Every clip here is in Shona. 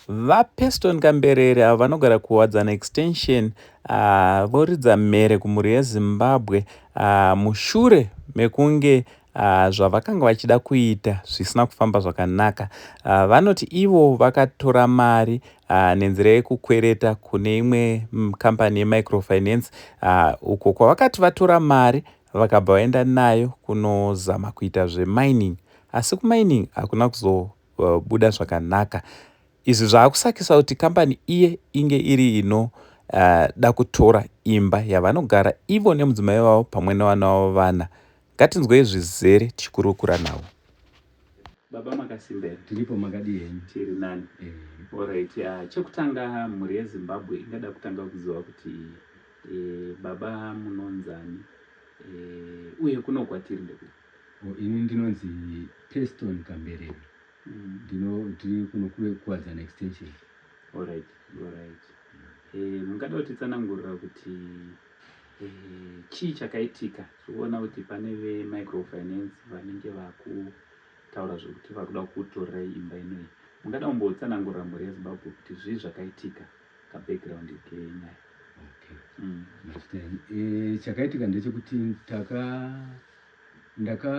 VaPeston Kamberere avo vanogara kuWadzana Extension voridza mhere kumhuri yeZimbabwe mushure mekunge zvavakanga vachida kuita zvisina kufamba zvakanaka. Vanoti ivo vakatora mari nenzira yekukwereta kune imwe kambani yemicrofinance uko kwavakati vatora mari vakabva vaenda nayo kunozama kuita zvemining, asi kumining hakuna kuzobuda zvakanaka. Izvi zvaakusakisa kuti kambani iye inge iri inoda kutora imba yavanogara ivo nemudzimai wavo pamwe nevana vavo vana. Ngatinzwei zvizere tichikurukura navo. Baba, makasimba here? Tiripo, makadii henyu? Tiri nani. Alright, chekutanga, mhuri yeZimbabwe ingada kutanga kuziva kuti baba munonzani uye kuno kwatiri ndekupi? Oh, ini ndinonzi Peston Kamberere. Ndiri kuno kuWadzana Extension. Alright. Mungada kutitsanangurira kuti chii chakaitika? Tikuona kuti pane vemicrofinance vanenge vakutaura zvekuti vakuda kutorerai imba inoyi. Mungada kumbotsanangurira mhuri yeZimbabwe kuti zvii zvakaitika, kabackground kenyaya? Okay. Chakaitika ndechekuti taka ndaka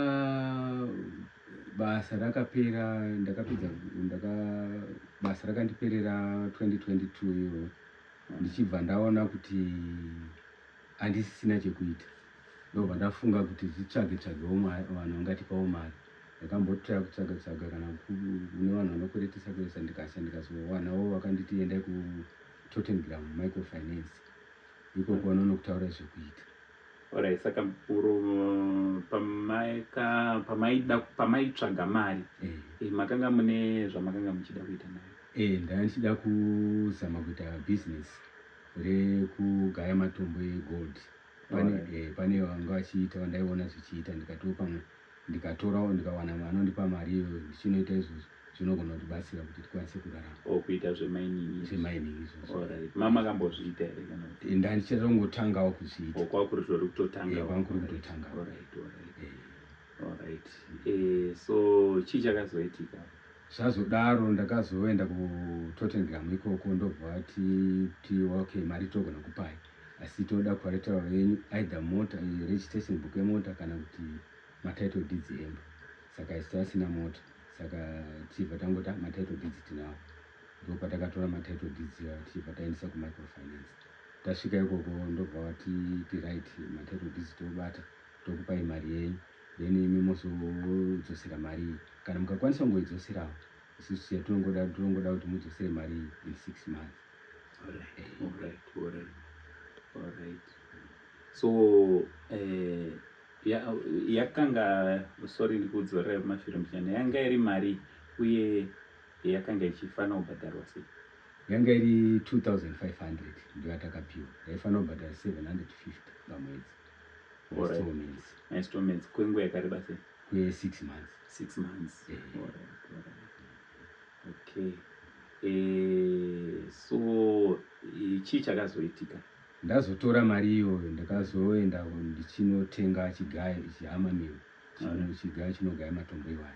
basa rakapera, ndakapedza, ndaka basa rakandiperera 2022 iyoyo, ndichibva ndaona kuti handisisina chekuita. Ndobva ndafunga kuti titsvage tsvagewo vanhu vangatipawo mari. Ndakambotry kutsvaga tsvaga kana kune vanhu vanokweretesa kweresa, ndikasa ndikazowanawo vakanditi endai kuTottengram Microfinance, ikoko vanonokutaura zvekuita. Alright, saka uro pamaitsvaga mari, makanga mune zvamakanga muchida kuita nayo? Ndanga ndichida kuzama kuita business rekugaya matombo egold. Pane vanga vachiita vandaiona zvichiita, ndikatiwo pamwe ndikatorawo, ndikawana vanondipa mari iyoyo, ndichinoita izvozvo, zvinogona kutibatsira kuti tikwanise kurarama. O, kuita zvemining izvi. Zvemining izvozvo. Alright, makambozviita here kana kuti? Ndandichatongotangawo kuzviita. O, kwakuri zvori kutotanga? Eh, kwanga kuri kutotanga. Alright. Alright. So chii chakazoitika? Zvazodaro, ndakazoenda kuTottengram ikoko, ndobva vati ti okay, mari togona kupai, asi toda collateral yenyu, either mota, registration book yemota kana kuti matitle deeds emba. Saka isu tasina mota, saka tichibva tangoti, "Ah, matitle deeds tinawo." Ndo patakatora matitle deeds iwayo, tichibva taendesa kumicrofinance. Tasvika ikoko, ndobva vati ti right, matitle deeds tobata, tokupai mari yenyu, then imi mozodzosera mari iyi kana mukakwanisa kungoidzoserawo. Isusu yatinongoda, tinongoda kuti mudzosere mari iyi in 6 months. Alright. So yakanga, sorry, ndikudzorera kumashure mbichana, yanga iri mari uye yakanga ichifanira kubhadharwa sei? Yanga iri 2500, ndo yatakapiwa. Yaifanira kubhadhara 750 pamwedzi. Installments. Installments kwenguva yakareba sei? Kwe6 months. 6 months. Eh. Alright. Okay. So chii chakazoitika? Ndazotora mari iyoyo, ndakazoenda ndichinotenga chigayo, chihammer mill, chigayo chinogaya matombo iwayo.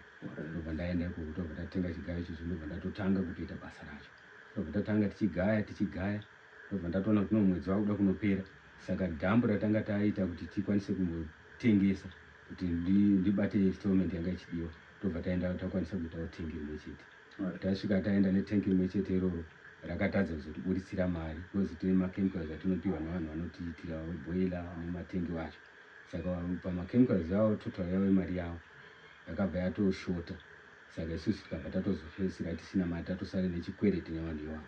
Ndobva ndaenda ikoko, tobva tatenga chigayo ichocho, ndobva ndatotanga kutoita basa racho. Ndobva tatanga tichigaya, tichigaya, ndobva ndatoona kuti no, mwedzi wakuda kunopera, saka dhambu ratanga taita kuti tikwanise kumbotengesa kuti ndibate installment yanga ichidiwa, tobva taenda takwanisa kuitawo tengi rimwe chete. Tasvika taenda netengi rimwe chete iroro, rakatadza kuzotiburitsira mari because tine machemicals atinopiwa nevanhu vanotiitira boiler nematengi wacho. Saka pamachemicals avo, total yavo yemari yavo yakabva yatoshota, saka isusu tikabva tatozopedzisira tisina mari, tatosara nechikwereti nevanhu ivavo.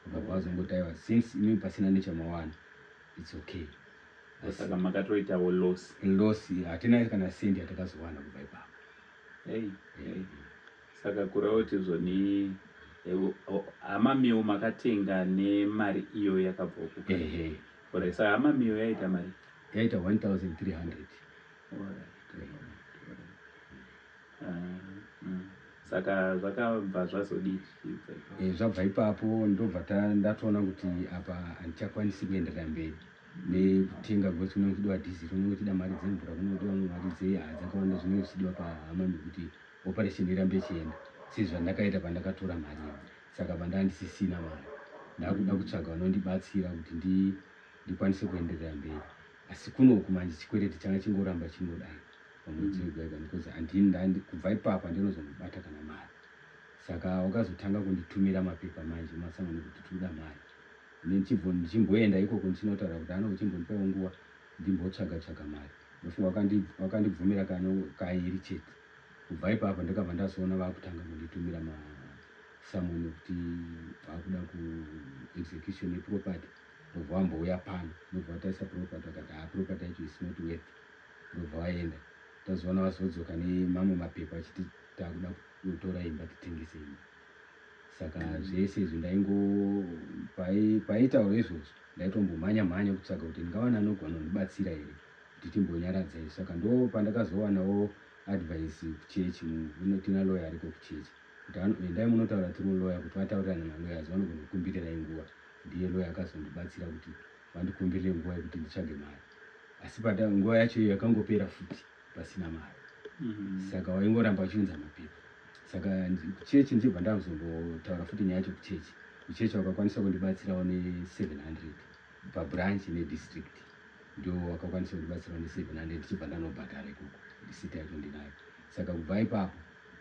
Vakabva vazongoti, aiwa, since imi pasina nechamawana, it's okay. Saka makatoitawo loss? Loss, hatina kana sendi yatakazowana kubva ipapo. Hey, hey. Saka kureva kuti zvoni hammer mill makatenga nemari iyo yakabva kuka? Ehe. Alright, saka hammer mill yaita mari? Yaita 1300. Alright. Saka zvakabva zvazodii zvichibva ipapo? Zvabva ipapo, ndobva ndatoona kuti apa handichakwanisi kuenderera mberi nekutenga because kunenge kuchidiwa dhiziri, kunenge kuchida mari dzemvura, kunodiwa mari dzei, dzakawanda zvinenge zvichidiwa pahammer nekuti operation irambe ichienda sezvandakaita pandakatora mari iyo. Saka pandandisisina mari, ndakuda kutsvaga vanondibatsira kuti ndikwanise kuenderera mberi. Asi kunoku manje chikwereti changa chingoramba chingodai pamwedzi wega wega, because handini kubva ipapo handinozombobata kana mari. Saka wakazotanga kunditumira mapepa manje masangano kuti tinoda mari. Ndichimboenda ikoko ndichinotaura kuti ano uchimbondipawo nguva ndimbotsvaga tsvaga mari. Ndofunga wakandibvumira kairi chete. Kubva ipapo ndakabva ndazoona vakutanga kunditumira masummon ekuti vakuda kuexecution yeproperty. Ndobva vambouya pano, ndobva vatarisa property, vakati haa, property yacho is not worth. Ndobva vaenda, tazoona vazodzoka nemamwe mapepa achiti takuda kutora imba, titengese imba. Saka zvese izvi ndaingo paitaurwa izvozvo ndaitombomhanya mhanya kutsvaga kuti ndingawana anogona kundibatsira here kuti timbonyaradza izvi. Saka ndo pandakazowanawo advice kuchechi, tina lawyer ariko kuchechi, kuti endai munotaura through lawyer, kuti vataurirana nalawyers vanogona kukumbirirai nguva. Ndiye lawyer akazondibatsira kuti vandikumbirire nguva yekuti nditsvage mari. Asi pata nguva yacho iyo yakangopera futi pasina mari. Saka waingoramba vachiunza mapepa. Saka kuchechi ndichibva ndazombotaura futi nyaya yacho kuchechi. Kuchechi vakakwanisa kundibatsirawo ne700 pabranch nedistrict, ndo vakakwanisa kundibatsirawo ne700, ndichibva ndanobhadhara ikoko. Risiti yacho ndinayo. Saka kubva ipapo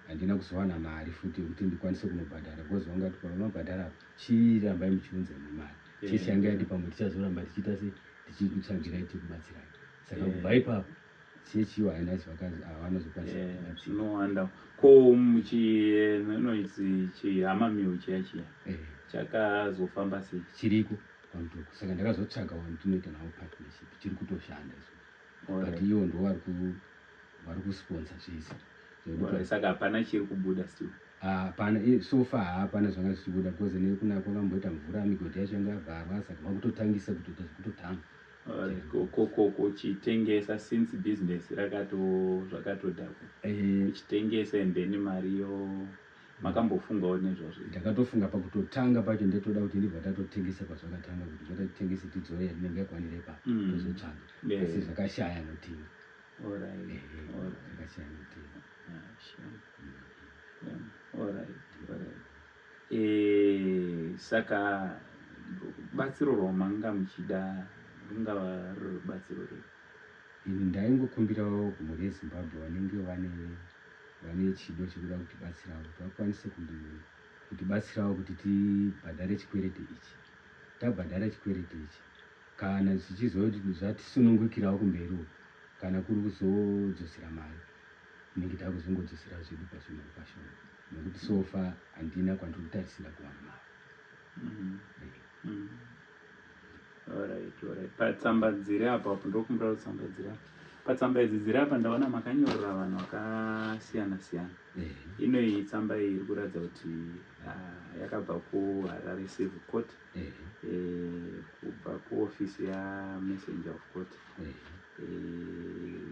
handina kuzowana mari futi yekuti ndikwanise kunobhadhara, because vangati pamabhadhara apa chirambai muchiunza imwe mari. Chechi yanga yati pamwe tichazoramba tichiita se tichikutsvagirai, tikubatsirai. Saka kubva ipapo chechi iwo haina havanozokwanisa kutibatsira. Zvinowanda. Ko muchi chihama miu chiya chiya chakazofamba sei? Chiriko paMutoko. Saka ndakazotsvaga vanhu tinoita navo partnership, chiri kutoshanda izvozvo, but ivo ndo vari kusponsor zvese. Saka hapana chiri kubuda still? Hapana, so far hapana zvanga zvichibuda, because nekuna kwakamboita mvura, migodhi yacho yanga yavharwa, saka vakutotangisa kutoita zvekutotanga. Kuchitengesa, since business rakato zvakatodhakwa, kuchitengesa and then mari yo, makambofungawo nezvazvo? Ndakatofunga pakutotanga pacho, ndetoda kuti ndibva tatotengesa pazvakatanga, kuti zvatatitengese tidzore yatinenge yakwanira ipapo, tozotsvaga. Asi zvakashaya anotenga. Zvakashaya anotenga. Ah, shame. Shame. Alright. Saka rubatsiro rwamanga muchida rungava ruri rubatsiro rei? Ini ndaingokumbirawo kumhuri yeZimbabwe vanenge vane chido chekuda kutibatsirawo, kuti vakwanise kutibatsirawo kuti tibhadhare chikwereti ichi. Tabhadhara chikwereti ichi, kana zvichizoti zvatisunungukirawo kumberi uku, kana kuri kuzodzosera mari, tinenge takuzongodzosera zvedu pashoma nepashoma, nekuti so far handina kwandiri kutarisira kuwana mari. Alright. Patsamba dziri apa apo, ndokumbira kuti tsamba dziri apa, patsamba idzi dziri apa, ndaona makanyorera vanhu vakasiyana siyana. Ino iyi tsamba iyi iri kuratidza kuti yakabva kuHarare Civil Court, kubva kuofisi yamessenger of court,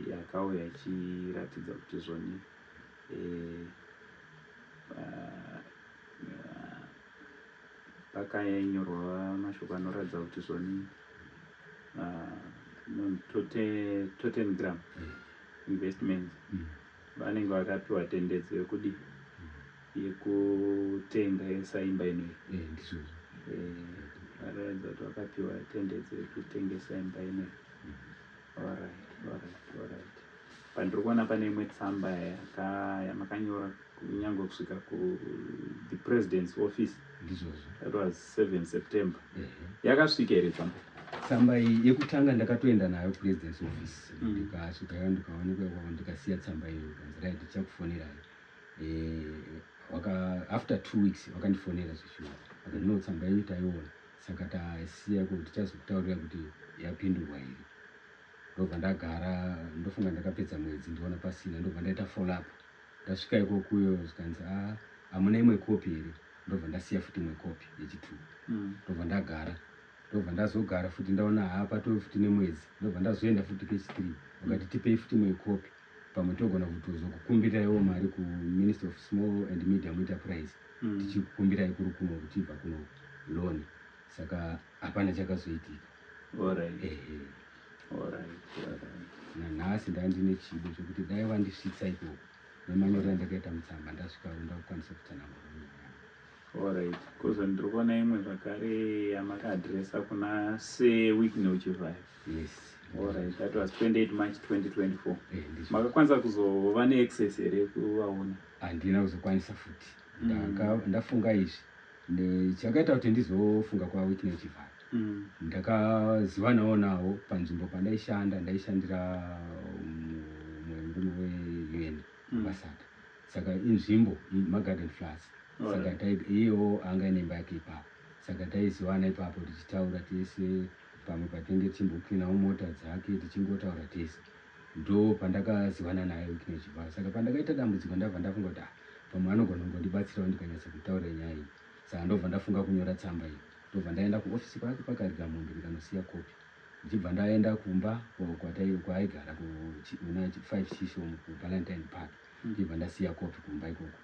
yakauya ichiratidza kuti zvoni pakanyorwa mashoko anoratidza kuti zvoni Tottengram Investments vanenge vakapiwa tendedzo yekudi yekutengesa imba inoyi. Ndizvozvo. Vanoratidza kuti vakapiwa tendedzo yekutengesa imba inoyi. Alright. Pandiri kuona pane imwe tsamba yamakanyora kunyange kusvika ku the president's office. Ndizvozvo. That was 7 September. Yakasvika here tsamba? Tsamba iyi yekutanga ndakatoenda nayo president's office. Ndikasvikayo, ndikaonekwa ikoko, ndikasiya tsamba iyo, kanzi right, tichakufonerai. After 2 weeks vakandifonera zveshuwa, vakati no, tsamba yenyu taiona, saka tasiya kuti tichazokutaurira kuti yapindurwa here. Ndobva ndagara, ndofunga ndakapedza mwedzi ndiona pasina. Ndobva ndaita follow up, ndasvika ikokuyo zvikanzi a hamuna imwe kopi here? Ndobva ndasiya futi imwe kopi yechitwo. Ndobva ndagara, ndobva ndazogara futi, ndaona haa, patove futi nemwedzi. Ndobva ndazoenda futi kechi3, vakati tipei futi imwe kopi, pamwe togona kutozokukumbiraiwo mari kuMinistry of Small and Medium Enterprise, tichikukumbirai kuri kuno kuchibva kuno loan. Saka hapana chakazoitika. Ehe. Nanhasi ndandine chido chekuti dai vandisvitsa ikoko nemanyorero andakaita mutsamba, ndasvika ndakukwanisa kutsanangura nyaya yangu. Alright, kozo ndiri kuona imwe zvakare yamakaadhiresa kuna Sir Wicknell Chivayo. Yes. Alright, that was 28 March 2024. Ndizvo. Makakwanisa kuzova neaccess here kuvaona? Handina kuzokwanisa futi. Ndafunga izvi, chakaita kuti ndizofunga kwaWicknell Chivayo, ndakazivanawo nawo panzvimbo pandaishanda. Ndaishandira mumwe murume weUN ambassador, saka inzvimbo magarden flats, saka iyewo anga ine imba yake ipapo, saka taizivana ipapo tichitaura tese. Pamwe patinenge tichimbocleanawo mota dzake, tichingotaura tese, ndo pandakazivana naye Wicknell Chivayo. Saka pandakaita dambudziko, ndabva ndafunga kuti, ah, pamwe anogona kungondibatsirawo ndikanyatsa kutaura nyaya iyi. Saka ndobva ndafunga kunyora tsamba iyi, ndobva ndaenda kuofisi kwake paKarigamombe, ndikanosiya kopi, ndichibva ndaenda kumba kwaaigara kuna 5 Chisholm kuValentine Park, ndichibva ndasiya kopi kumba ikoko,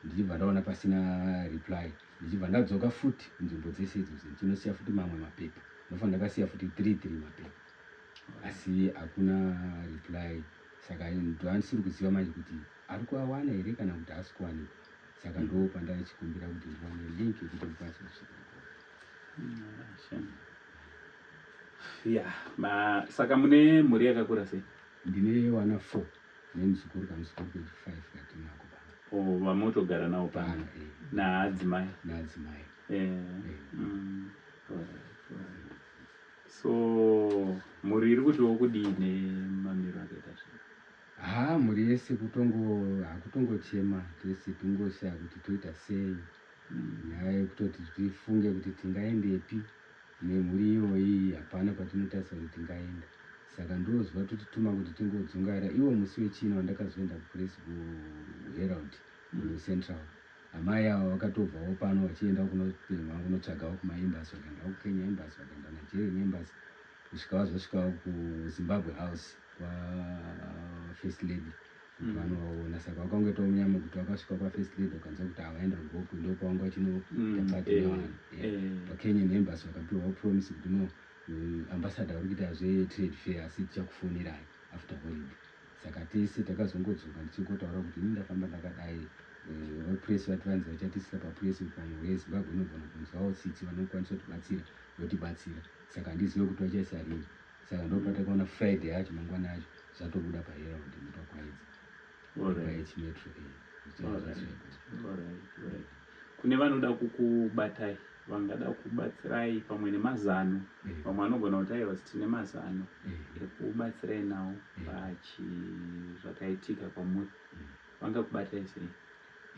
ndichibva ndaona pasina reply, ndichibva ndadzoka futi nzvimbo dzese idzodzo, ndichinosiya futi mamwe mapepa. Ndofanira ndakasiya futi 3 3 mapepa, asi hakuna reply. Saka ndandisiri kuziva manje kuti ari kuawana here kana kuti haasi kuwanikwa. Saka ndo pandaichikumbira kuti ndiwane link yekuti ndikwanise kusvika ikoko. Shame. Yeah, saka mune mhuri yakakura sei? Ndine vana 4 nemuzukuru, kamuzukuru kechi 5 katinako pano. O, vamotogara navo pano? Pano, eh. Naadzimai? Naadzimai. Eh. Eh. Alright. So mhuri iri kutiwo kudii nemamiro akaita zvinhu? Ha, mhuri yese kutongo hakutongochema tese, tingoshaya kuti toita sei. Nyaya yekutoti tifunge kuti tingaendepi nemhuri iyoyi, hapana kwatinotarisa kuti tingaenda. Saka ndozva totituma kuti tingodzungaira. Iwo musi wechina wandakazoenda kupress, kuHerald kuCentral, amai ava vakatobvawo pano vachienda kunotsvagawo kumaembassy. Vakaendawo kuKenya Embassy, vakaenda Nigerian Embassy, kusvika vazosvikawo kuZimbabwe House kwaFirst Lady kuti vanovaona. Saka vakangoitawo munyama kuti vakasvika kwaFirst Lady, vakanzwa kuti havaenda kuHope, ndopavanga vachinoita pati nevanhu. PaKenyan Embassy vakapiwawo promise kuti no, ambassador vari kuita zvetrade fair, asi tichakufonirai after holiday. Saka tese takazongodzoka ndichingotaura kuti ini ndafamba ndakadai. Vapress vati vanzi vachatisisa papress kuti pamwe mhuri yeZimbabwe inogona kunzwawo tsitsi, vanokwanisa kutibatsira votibatsira. Saka handizive kuti vachaisa rini. Saka ndopatakaona Friday yacho, mangwana acho zvatobuda paHerald nepaKwaidza, paH Metro. Alright. Kune vanoda kukubatai, vangada kubatsirai pamwe nemazano, vamwe vanogona kuti aiwa, tine mazano ekubatsirai nawo pachi zvakaitika kwamuri, vangakubatai sei?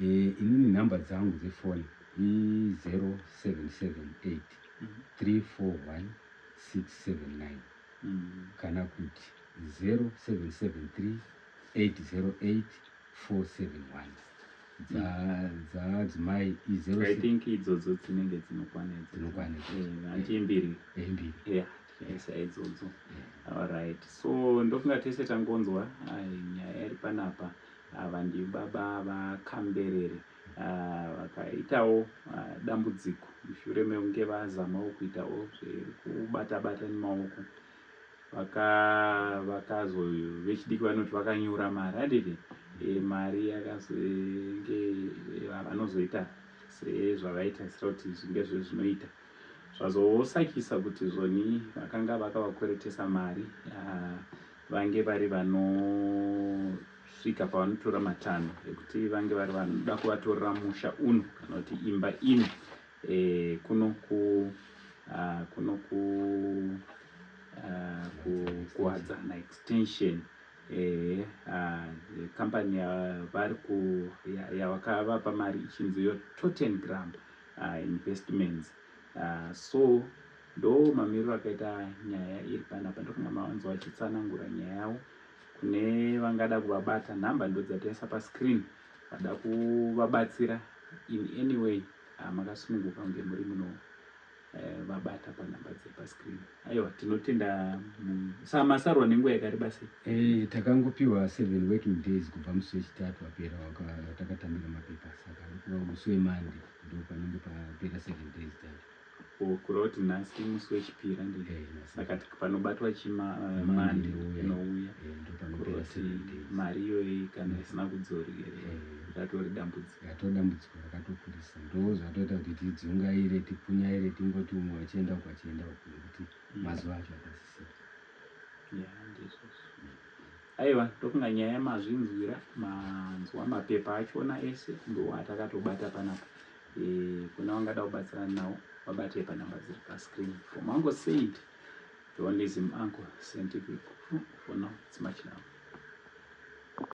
Inini nhamba dzangu dzefoni i0778 341 679 kana kuti 0773 808 471. Dzadzimai I think idzodzo dzinenge dzinokwana idzodzo. Dzinokwana idzodzo. Hanti imbiri? Mbiri. Yeah, tichaisa idzodzo. Alright, so ndofunga tese tangonzwa nyaya iri panapa. Ava ndibaba vaKamberere, vakaitawo dambudziko mushure mekunge vazamawo kuitawo zvekubata-bata nemaoko. Vakazo vechidiki vanoti vakanyura mari, handiti? Mari yakazenge vanozoita sezvavaitarisira kuti zvinge zvezvinoita, zvazosakisa kuti zvoni vakanga vakavakweretesa mari vange vari vanosvika pavanotora matanho ekuti vange vari vanoda kuvatorera musha uno kana kuti imba ino, kuno kuWadzana Extension. Kambani yavari ku yavakavapa mari ichinzi yo Tottengram Investments. So ndo mamiriro akaita nyaya iri panapa. Ndofunga mavanzwa vachitsanangura nyaya yavo. Kune vangada kuvabata, nhamba ndo dzataisa pascreen. Vada kuvabatsira in any way, makasununguka kunge muri muno vabata panhamba dziri pascreen. Aiwa, tinotenda. Samasarwa nenguva yakareba sei? Takangopiwa 7 working days kubva musi wechitatu wapera watakatambira mapepa. Saka musi weMonday ndo panenge papera 7 days dzacho. Kureva kuti nhasi musi wechipiri, handiti? Eh, nhasi. Saka panobatwa chima Monday Monday inouya. inouya. Ndo panopera Kureva kuti 7 days. mari iyoyi kana isina kudzorerwa. Ratori dambudziko. Ratori dambudziko rakatokurisa. Ndo zvatoita kuti tidzungaire, tipunyaire, tingoti umwe achienda uku achienda uku nekuti mazuva acho akasisira. Yeah, ndizvozvo. Aiwa, ndofunga nyaya mazvinzwira, manzwa mapepa achona ese ndo atakatobata panapa. Kuna vangada kubatsirana nawo, vabatei panhamba dziri pascreen. From Uncle Saint, the only Zim uncle, scientific. For now, it's much love.